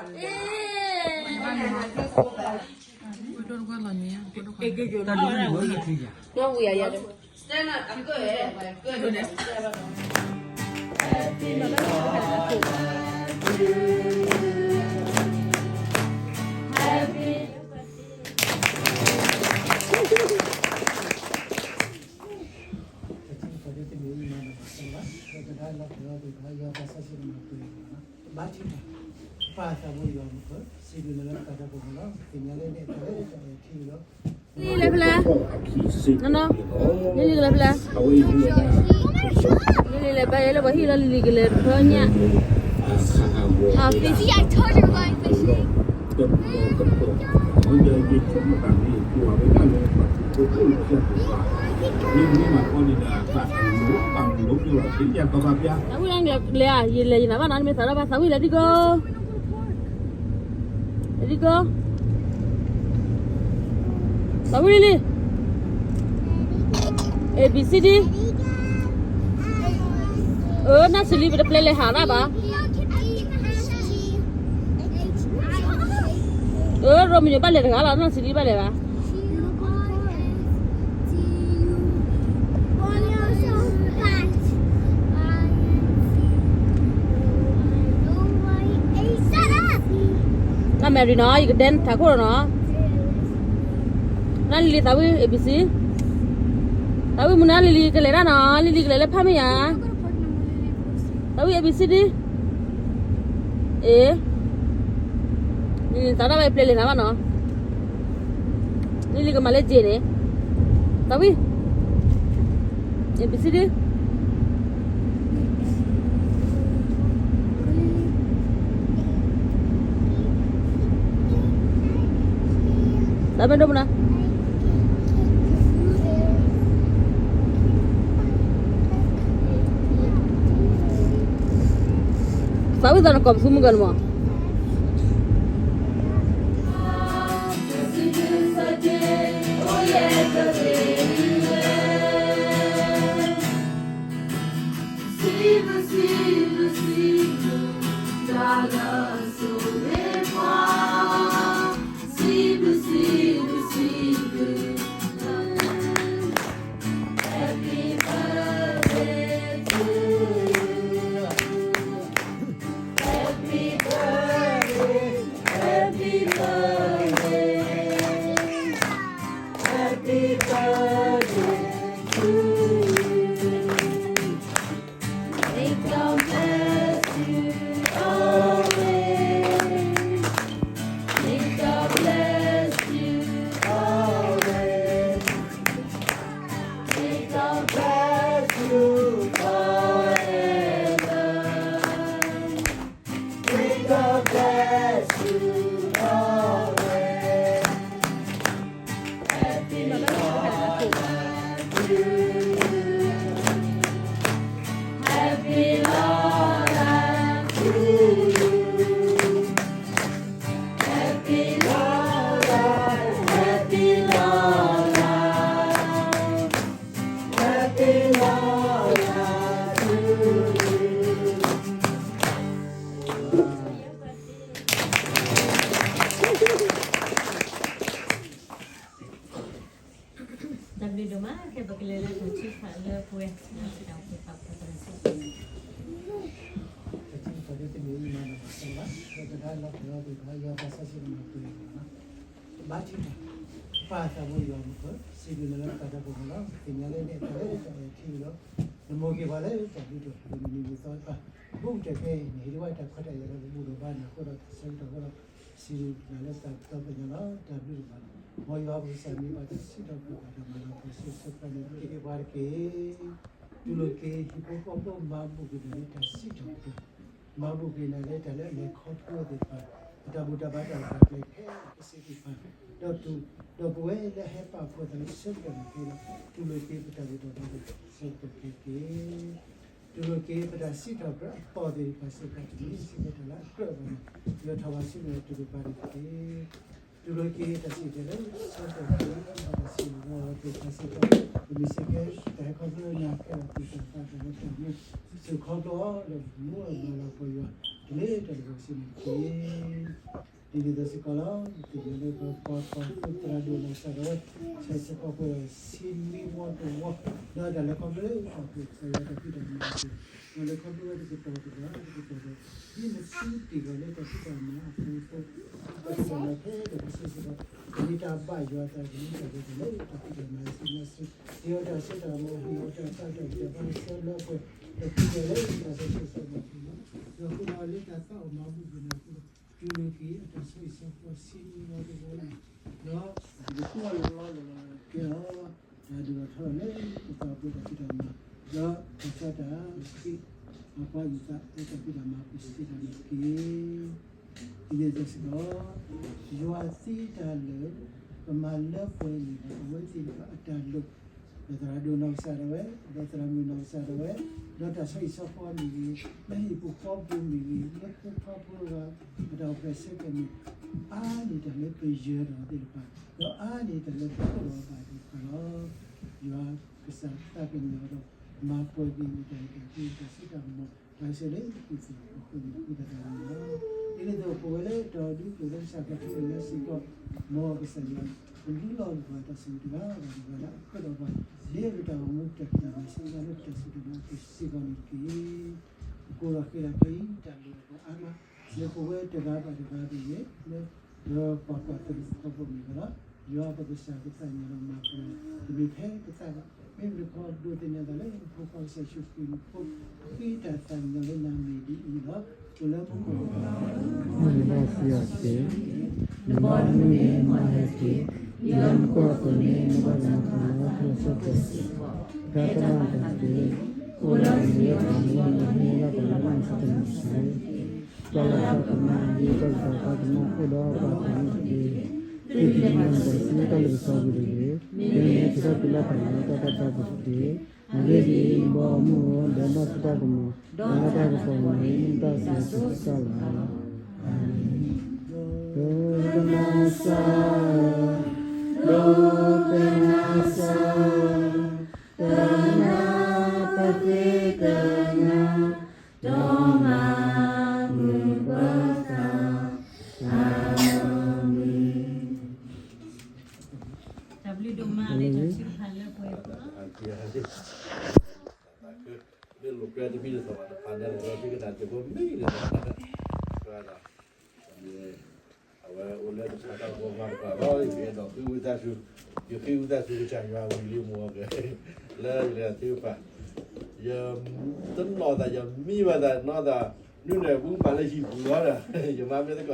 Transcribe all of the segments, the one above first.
လံလဲဖဲလဲၣ်, နီၢ်နီၢ်, လံလံကလဲဖဲလဲၣ်, လံလံလဲၤဘါယဲလၢပှၤဟံၣ်လီၤ, လံလံကလဲၤတဖျီညၣ်, အဖံ သးဝံၣ်လဲၤလဲၣ်, ယလဲၤယနၤဘၣ်နီၤ, နမ့ၢ်သးထီၣ်ဘၣ်သးဝံၣ်လဲၤဒ်ကိး ဒ်ကိး, သးဝံၣ်လံ, A B C D, အၢ နီၢ်စံးလံ ပတပျဲလဲၤဟးဘၣ်ဘၣ်, အၢ ရိမညိးဘၣ်လဲၤတဂၤလီၤ, နီၢ်စံးလံဘၣ်လဲၤဘၣ်. Not Mary နီၤ, ယကဒဲထးခိၣ်နီၤ. နီၢ်လံလံ သးဝံၣ် A B C, သးဝံၣ်မုၢ်နီၢ်လံလံကလဲၤဒၣ်နီၤ, လံလံကလဲၤလၢဖးမ့ၢ်ယါ, သးဝံၣ် A B C D, A, သးဒၣ်ဝဲပျဲလဲၤနၤဘၣ်နီၤ. လံလံကမၤလၢက့ၤန့ၣ်, သးဝံၣ်, A B C D, သးမ့ၢ်ဒိမနၤ, သးဝံၣ်သးနကိးပသူမုၢ်ဂၤန့ၣ်မး.ဘါထုကဖၣ်, ပၢ်သးဘိယွၤမုၢ်ကၢၢ် စံးဘျုးနၤလၢတၢ်လၢတၢ်အဲၣ်ထံလီၤ. သ့ၣ်ညါလၢနအဲၣ်ပှၤလၢတၢ်အဲၣ်ထံလီၤ. နမိၢ်က့ၤပှၤလၢတၢ်ဘျုးတၢ်ဖှိၣ် နမံၤနံၤနသီတဖၣ် ဘူးကတၢၢ်ဖဲအံၤန့ၣ် ဟ့ၣ်ဒံးဝဲတၢ်ခွဲးတၢ်ယာ်လၢပဘူၣ်ဒီးဘါနၤအဃိဒီး တၢ်ဆၢကတီၢ်အဃိဒီး စံးဘျုးနၤလၢတၢ်ကတီၢ်ဖဲညါလီၤ. တၢ်ဘျုးတဖၣ်လီၤ. မ်ယွၤပကစၢ်မ့ၢ်ဘၣ်တၢ်စံးထီၣ်ပတြၢၤတၢ်မၤလၤကပီၤ ဆၢဆၢကတီၢ်န့ၣ် က့ၤက့ၤပှၤတက့ၢ်. တူၢ်လိာ်က့ၤ ဟံၣ်ဖိဃီဖိမၤဘူၣ်က့ၤနၤလၢတၢ်စံးထီၣ်ပတြၢၤ, မၤဘူၣ်က့ၤနၤလၢတၢ်လၢအလဲၤခီဖျိသ့ၣ်တဖၣ်, ပတၢ်ဘူၣ်တၢ်ဘါတၢ်ရဲၣ်တၢ်ကျဲၤခဲလၢာ်ခဲဆ့သ့ၣ်တဖၣ်, ဒီးတူၢ်, ဒီးပဝဲလၢဟဲပာ်ဖှိၣ်သးလၢဆၢကတီၢ်န့ၣ်က့ၤဒီး တူၢ်လိာ်က့ၤပတၢ်ဘူၣ်တၢ်ဘါတၢ်ဆၢကတီၢ်ခဲက့ၤ တူၢ်လိာ်က့ၤပတၢ်စံးထီၣ်ပတြၢၤအသီၣ်သ့ၣ်တဖၣ်စ့ၢ်ကီး တမ့ၢ်စံးကဲထီၣ်လၢအကြၢးဘၣ်န့ၣ် ယွၤထီၣ်ဘၣ်ဆူနတူၢ်ကပၤန့ၣ်တက့ၢ်. တူၢ်လိာ်က့ၤတၢ်စံးတၢ်လၢဆၢကတီၢ်ခဲအံၤ တၢ်စံးမီၤသ့ၣ်တဖၣ်စ့ၢ်ကီး ပမ့ၢ်စ့ၢ်ကီး တၢ်ဟဲခီဖျိလၢနၤခဲလၢာ်သ့ၣ်တဖၣ် တၢ်လၢတၢ်မ့ၢ်စ့ၢ်ခီဖျိအီၤဒီး မူအမၤလၤကပီၤယွၤ လၢတၢ်လၢပကစံးန့ၣ်တက့ၢ်. ဒ်န့ၣ်အသိးစ့ၢ်ကီးလီၤ. ပသ့ၣ်ညါလၢပပှၤကွၢ်ဖိသရၣ်ဒိၣ်နီၢ်ကစၢ်ဒၣ်ဝဲ ဆဲးဆဲးဖီဖိဒီးဆံနွံဝီတဝီ, ဒီးတၢ်လဲၤခီဖျိလၢတၢ်အိၣ်ဖှိၣ်ကစၢ်ယွၤတၢ်ဖံးတၢ်မၤအပူၤ, ဒီးလဲၤခီဖျိဝဲတကတီၢ်တကတီၢ်တကတီၢ်ဒီး ဒ်နသုတ့ၢ်လီၤလၢတၢ်ဖံးတၢ်မၤအပူၤအသိး, တၢ်ဖံးတၢ်မၤဖဲတၢ်ပစံးစ့ၢ်ကီး မ့ၢ်တၢ်ဘၣ်ယွၤအသးကမံတၢ်ဂ့ၤတၢ်လၢတၢ်ဖံးတၢ်မၤအစုမၤစု, ဟ့ၣ်အီၤတၢ်စိတၢ်ကမီၤ, ဟ့ၣ်အီၤတၢ်သးတၢ်ဂံၢ်တၢ်ဘါ ဆၢလၢပှဲၤ တၢ်ဖံးတၢ်လၢတၢ်ဆၢဆိၣ်ဆၢမၤပူၤလီၤ. ဒီးဃုာ်ဒီးလၢတၢ်သးအိၣ်မၤဘူၣ်က့ၤန့ၣ်အဃိဒီး တုၤလၢက့ၤအတၢ်ဆိၣ်ဂ့ၤဆီဖီဆံနွံဝီတဝီလီၤ. ဒီးယကကွၢ်လီၤလီၤလီၤကဲလီၤ တၢ်ဒိၣ်ထီၣ်လၢပသးပူၤတၢ်ဖံးတၢ်မၤ, ဒီးတၢ်ဆါတၢ်ခ့ အပှၤဂံၢ်သးအတၢ်ဖံးတၢ်မၤပူၤစ့ၢ်ကီးန့ၣ်တက့ၢ်. ဒ်န့ၣ်အသိးစ့ၢ်ကီး ယွၤသ့တၢ်လၢာ် ပမၤလၢပှဲၤန့ၣ်ဒီး အဝဲသ့ၣ်တဖၣ်အတၢ်လိၣ် ဒီးသရၣ်ဒိၣ်နီၢ်ကစၢ်ဒၣ်ဝဲ, ဒီးသရၣ်မုၣ်နီၢ်ကစၢ်ဒၣ်ဝဲ, ဒီးတၢ်ဆီဟံၣ်ဆီဃီမ့ၢ်ဂ့ၤ, လၢဟံၣ်ဖိဃီဖိမ့ၢ်ဂ့ၤ, လၢဖိခွါဖိတဂၤ အတၢ်အိၣ်ဖျဲၣ်ဆၢကတီၢ်မ့ၢ်ဂ့ၤ, အါန့ၢ်တၢ်လၢပယၢၤဒီးသ့ၣ်တဖၣ်, ဒီးအါန့ၢ်တၢ်လၢပခိၣ်ဒီးဘၣ်သ့ၣ်တဖၣ်လီၤ. ယွၤကစၢ်သးကညီၤဒီး မၤပှဲၤက့ၤန့ၢ်တၢ်အဲၣ်တၢ်ကွံ တၢ်စိတၢ်ကမီၤ တၢ်ဆၢလၢပူၤသ့ၣ်အဃိန့ၣ် ဃုသတးန့ၣ်လီၤ. ဒ်န့ၣ်အသိးပဝဲလၢတၢ်ဒုးကျိၣ်လၢကစၢ်ခီၣ်ထံးန့ၣ်လၢစ့ၢ်ကီး မ်ကစၢ်ယွၤ ပလုၢ်လီၤလၢပှၤတၢ်ဆိၣ်ဂ့ၤတဂၤဘၣ်တဂၤလၢအကြၢးဒီးပှၤ လၢပတၢ်အိၣ်မူတၢ်ဖံးတၢ်မၤ ဆၢကတီၢ်လၢပတၢ်စူၢ်တၢ်နာ်အပူၤစ့ၢ်ကီးန့ၣ်တက့ၢ်. ပကိးလီၤဃ့ဒၣ်ခဲအံၤတၢ်လိၣ်အပှၤအါမး လၢပဝဲတဂၤဘၣ်တဂၤတဂ့ၤ လၢပပှၤကွၢ်သိဖိမ့ၢ်ဂ့ၤလီၤ. ယွၤပကစၢ်ကသးကညီၤဒီးမၤပှဲၤ တမ့ၢ်ဖဲပသးဘၣ် မ့မ့ၢ်တခီဒိးသန့ၤအသးလၢနဖိခွါကစၢ်ယ့ၣ်ၡူးခရံာ်အမံၤ ဃ့တၢ်သးကညီၤလၢနၤမ့ၢ်ဒ်အံၤလီၤ. အိၣ်လၢမူခိၣ် မ့ၢ်ဘၣ်စံးအီၤတက့ၢ်. နဘီမုၢ်န့ၣ်မၤနၢၤတက့ၢ်. ယွၤမူခိၣ်အသိးန့ၣ် နဘၣ်နၤသးလၢဟီၣ်ခိၣ်ချၢစ့ၢ်ကီး တၢ်တမၤတၢ်တက့ၢ်. အိၣ်လၢမုၢ်လၢပှၤလၢမုၢ်လၢပှၤလၢမုၢ်စ့ၢ်ကီးန့ၣ်တက့ၢ်. တၢ်လၢတၢ်ကမၣ် ဒ်တၢ်က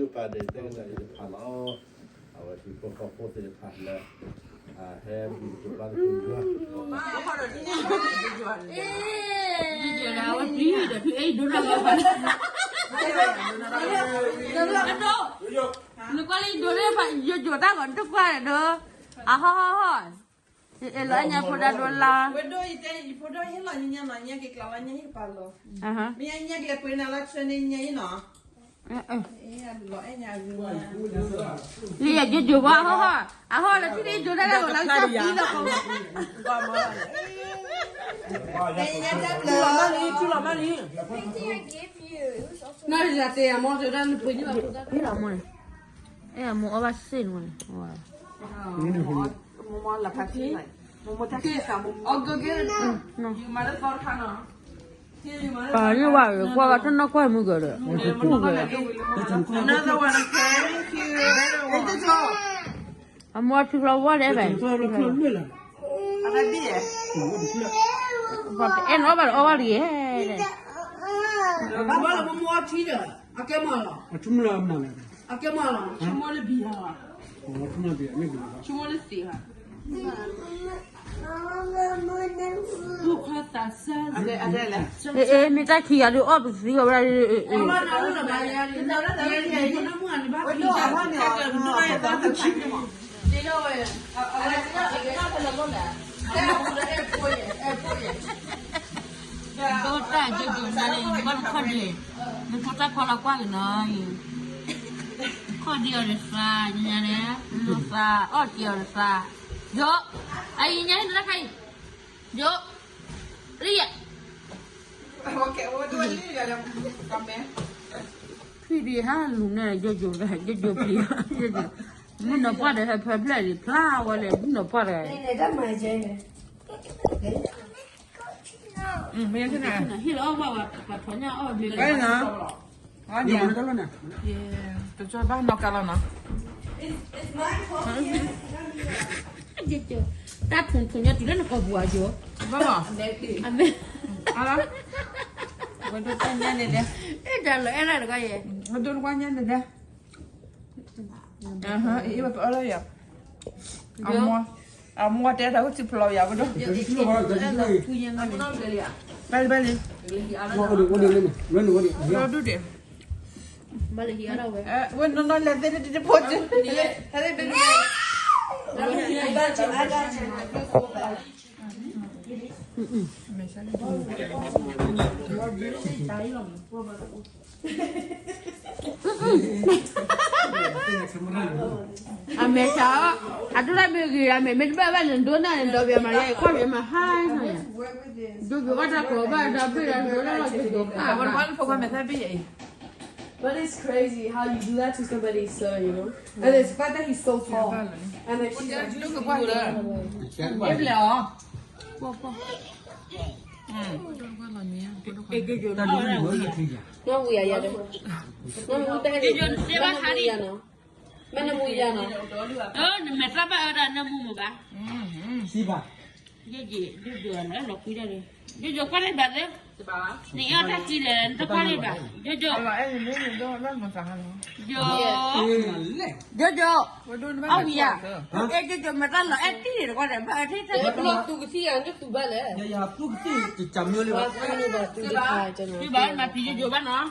ပၤတၢ်ကမၣ်အိၣ်ဒီးပှၤသးန့ၣ်တက့ၢ်. သုတမၤပှၤစံးတၢ်လၢပစီပူၤတဂ့ၤ. မ့မ့ၢ်သုတၢ်ဖံးလၢတၢ်မၤလၢတၢ်တၢ်တၢ်ပူၤတက့ၢ်. အဂ့ၢ်ဒ်အံၤ, နဘီအမုၢ်ဧၢ, ဒီးဘၣ်သုတၢ်ကမီၤ, ဒီးတၢ်ကပီၤမ့ၢ်တၢ်စံးဆၢတၢ်လီၤ. အၤမ့ၣ်. တၢ်ကမၤစၢ်, တၢ်ကမၤစၢ်, တၢ်နၢ်ပဃ့ကညး ဒီးမၤမုာ်ပှၤသး, အၤမ့ၣ်. တၢ်ဘျုးဒိၣ်မးလၢတၢ်ထုကဖၣ်လၢပှဲၤ လၢလိၤကျဲတမံၤတသီၣ်ဘၣ်တဖၣ်န့ၣ် လၢသုကနၣ်တဘိမ့ၢ်လၢ အဝဲအိၣ်လၢတၢ်သးကီၢ်ပှၤတဖၣ်လီၤ. ယအဲၣ်ဒိးဃ့ဝံသးစူၤ, ယဃ့ဝံသးစူၤကစၢ်ယွၤဝံၤလံမ့ၢ်ဂ့ၤ, လၢယတၢ်သ့ၣ်တဖၣ်, ယတနီၣ်သး ယမံဘၣ်သးနီၢ်သး, နုၤန့ၣ်ဝံမၤလၢဟံၣ်ပူၤလီၤဒီး ယမၤမ့ၢ်သကိးယၤ ယမံဒံး, ယလဲၤတၢ်သ့ၣ်တဖၣ်ဒီး တၢ်ကစၢ်ယွၤတဖၣ်လီၤ. အဝဲဟံၣ်ဖိဃီဖိသ့ၣ်တဖၣ်လၢ အဟဲဘူၣ်တဘျီတခီယွၤ, အဝဲပျံၤဒီး နကွၢ်လၢယဒိးန့ၢ်ဘၣ် ယယိာ်တၢ်ဂီၤ နတကွၢ်ဒီး, အဟီၣ်ဟီၣ်ဟီၣ်, ယအဲၣ်လီၤညါဖိဒါဒိလါ, ဝဲဒိၣ်ယတဲယဖိဒိၣ်ဟ့ၣ်လီၤညါညါနီၤ ညါက့ၤကျးလီၤညါဟ့ၣ်ကပၤလီၤ, မ့ၢ်ညါကလဲၤပှ့ၤနၤလၢဆၢန့ၣ်ညါအံၤနီၤ. လံယယိာ်ယိာ်ဘၣ်ဟီၣ်ဟီၣ်, အဟီၣ်လၢထံၣ်န့ၣ်ယိာ်တၢ်လၢအိၣ်လၢကၠီပံလီၤ, ထူလီၤမၢ်လံ, ထူလီၤမၢ်လံ, နီၢ်တယၤတဲယၤမီၢ်တဲဒၣ်နပှ့ၤန့ၢ်ဘၣ်ဖိသၣ်, အဲၣ်အမိၢ်အီၣ်ဘၣ်စ့ၢ်န့ၣ်, မိၢ်မီၢ်လၢဖးထံ, မိၢ်မိၢ်တၢ်ထံစးမိၢ်မိၢ်, ယမၤလၢသီတခါနီၤ, ပှၤန့ၣ်ဝဲကွၢ်ဘၣ်တနီၢ်ကွၢ်မုၢ်ကဒီး, အမိၢ်ထူဖျိဝဲလဲၣ်ဘၣ်, အဲၣ်နအီၣ်ဘၣ်ဒီးအီၣ်ဘၣ်တဂ့ၤ, အကဲမၤလီၤ, အကဲမၤလီၤ, ဆိကမိၣ်လၢဘံၣ်ဟါ, ဆိကမိၣ်လၢသ့ၣ်ဟါ, အဲ မ့ၢ်တၢ်ခံဂၤဒုးအီၣ်ပသံအီၣ်ဝဲဒၣ်, ဒီးတၢ်ယိယိနၤန့ၣ် နဘၣ်တခီၣ်ဒံး, နဖိတၢ်ဖီလီၤကွၢ်က့ၤနီၤ, ခီၣ်ဒံးအီၤဒီးသး, ညါန့ၣ်, လိာ်သး, အီၣ်က့ၤအီၤဒီးသး, ယိ, အအံၤညါဟ့ၣ်နတၢ်ခါအံၤ, ယိ, လံယဲ ထွံၣ်ဒံးဟးလူၤန့ၣ် ယိယိ ယိယိပျံၤ ယိယိ မုၢ်နီၢ်ပှၢ်ဒီး ဟဲဖၢဖျဲၣ်ဒံး ဖျါဝဲလဲၣ် မုၢ်နီၢ်ပှၢ်ဒီး မ့ၢ် ဟ့ၣ်လီၤအီၣ်ဘၣ်ဝဲ ပှၤထီၣ်ညၣ်အီၣ်ဘျ့လီၤ တကၠီဘၣ်နီၢ်ကါလီၤနီၤ တၢ်ထူၣ်ထူၣ်ညီတုၤလၢနကိာ်ပူၤအယိၤ ဘၣ်လီၤ အမ့ၢ် ဝဲဒိတၢ်ညါန့ၣ်လဲၣ် အဲၣ်ဒၣ်လီၤအဲၣ်ဒၣ်တခါယဲ ဝဲဒိတကွၢ်ညါန့ၣ်လဲၣ် အ့ၣ်ဝဲပအၢလီၤယၤ အမိၢ်တဲတၢ်အိၣ်ထံဖျိယၤဝဲဒိ ဘၣ်လံ ဘၣ်လံ ဒုဒဲး ဘၣ်လံ ဝဲနီၢ်နီၢ်လဲၤသ့ၣ်တဖိက့ အမဲာ်ဆှးအီၤ အဒိၣ်တၢ်မ့ၢ်ဂ့ၤ အမဲာ် မ့ၢ်တဘၣ်ဘၣ်န့ၣ် ဒိၣ်နၢ်န့ၣ် ဒီးပယီၤမၤလၢ ကွၢ်ပယီၤမၤဟါ ဒိၣ်ပယီၤဘၣ်တၢ်ကိးဘၣ်ဒီးဘ့ၣ်ဒီးဒိၣ်လၢလီၢ်က့ၤဒိၣ်ခါ But it's crazy how you do that to somebody's son, you know? And it's the fact that he's so tall. And then she's like, ဘျဲၣ်အီၤ မ့ၢ်ဝံၤယၤယၤဒီး မ့ၢ်နမူယၤနီၤ မ့ၢ်နမူယၤနီၤ နမဲာ်သၣ်ဘၣ်အၢဒၣ်နမူမ့ၢ်ဘၣ် စံးဘၣ် ယဲယဲ ယိယိလီၤကွံာ်ဒၣ်လၢ ယိယိကွၢ်လၢဘၣ်သ့ နအီၣ်တၢ်ကံဒီး နတကွၢ်လၢဘၣ် ယိယိ ယိယိ အီၣ်ဝံၤယၤ အဲ ယိယိ မ့ၢ်တၢ်လီၤအဲၣ်တံၢ်န့ၣ်တကွၢ်ဒီး ဘၣ်အၢထံၣ်တၢ် သူကသံၣ်ယၤ နသူဘၣ်လဲၣ် သူကသံၣ် တကမၢလၢဘၣ် သူဘၣ်မၤပျံၤယိယိဘၣ်နီၤ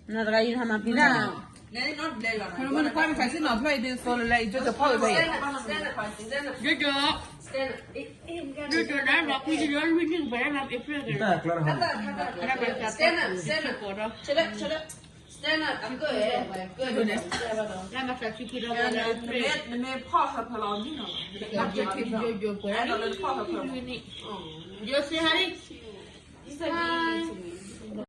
နတဂၤအံၤဟးမၤပျံၤတၢ် မ့ၢ်နကွၢ်နခါဆ့ၣ်နီၤဖျၢၣ်အံၤဒ်သိးလၢ ယိယိဖီၣ်ဝဲဖဲအံၤ ယိယိ ယိယိ နလီၤကွံာ်ယိယိလွံၢ်နံၣ်ပှဲၤလၢ April က့ၤ Stand up, stand up. လၢမၤသးဆံခံဒီး နမ့ၢ်ဖီၣ်ဟၢဖၢလီၤနံၣ်နီၤ ယိယိပှဲၤလွံၢ်နံၣ် ယိစ့ဟါလံ Hi.